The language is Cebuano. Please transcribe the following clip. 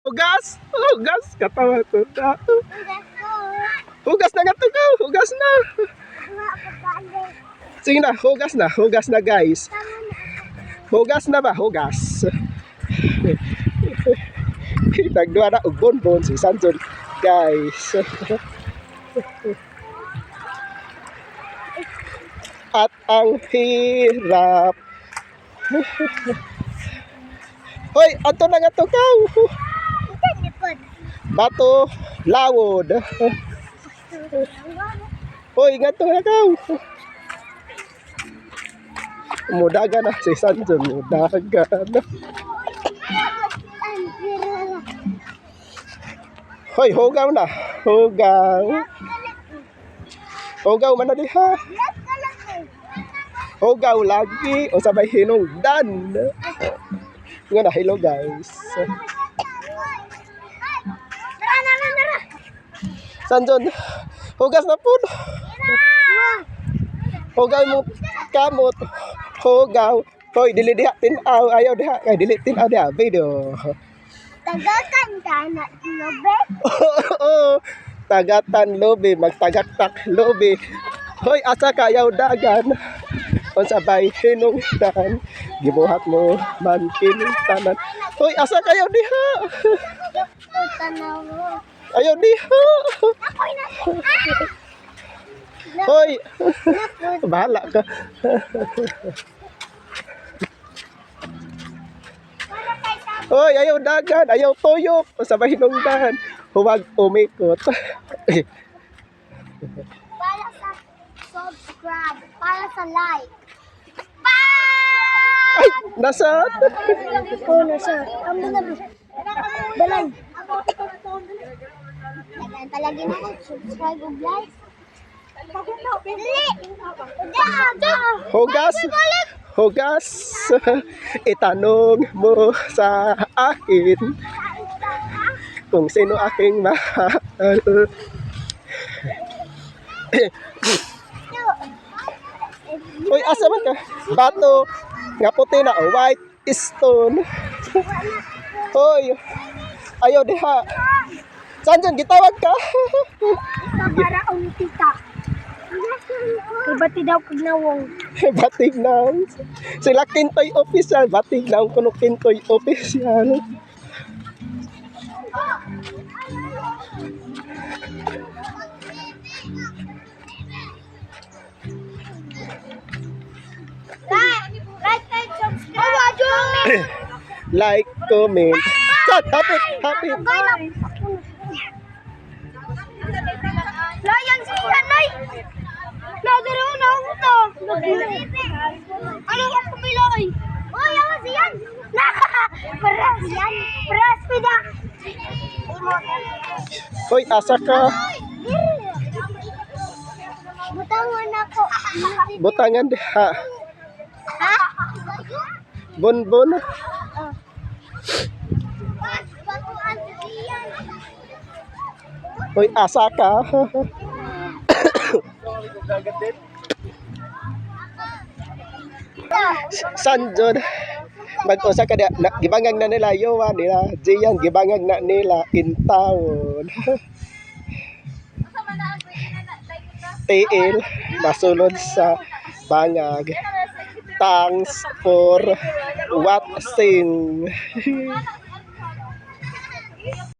Hugas! Hugas! Katawa to na. Hugas na nga to ka! Hugas na! Sige na, hugas na. Hugas na, guys. Hugas na ba? Hugas. Nagduha na og bonbon si Sanson, guys. At ang hirap. Hoy, ato na nga to ka. Bato, lawod. Hoy, nga to na ka. Mudaga na si Sanson, mudaga na. Hoy, hugaw na. Hugaw. Hugaw man na diha. Hugaw lagi o sabay hinungdan. Nga na, hello, guys. Sanjon, hugas na po. Hugaw mo kamot. Hugaw. Hoy, dili diha tin-aw. Ayaw diha. Kay dili tin-aw diha. Video. Tagakan ka na lobe. Oo. Tagatan lobe, magtagaktak lobe. Hoy, asa kayaw dagan? Unsa bay hinungdan? Gibuhat mo man kining tanan. Hoy, asa kayaw diha? Tanaw mo. Ayaw diha. Hoy, bahala ka. Hoy, ayaw dagan, ayaw tuyok. Unsa bay hinungdan? Huwag umikot. Para sa subscribe, para sa like. Ay, nasa Oh, nasa. Amo na. Balay. Talagin na ako subscribe ug like. Dili. Hugas. Hugas. Itanong mo sa akin kung sino aking mahal. Uy, asa man ka? Bato. Nga puti na, oh, white stone. Hoy. Ayaw diha. Sanjan, gitawag ka. Para umtita. Kay bati daw kag nawong. Batig na. Sila Kintoy Official. Batig na kuno Kintoy Official. Like, like and subscribe. Like, comment. Chat, hapit, hapit. Layan si Hanay. Lagaro na ako to. Ano ka pumiloy? Oy, ako siyan. Paras yan. Paras pida. Hoy, asa ka? Butangan ako. Butangan diha. Ha? Bonbon. Batuan siyan. Hoy, asa ka? Sanjon. Mag-usa ka diha. Na, gibangag na nila Yowa nila. Jian, gibangag na nila in town. TL, nasulod sa bangag. Thanks for watching.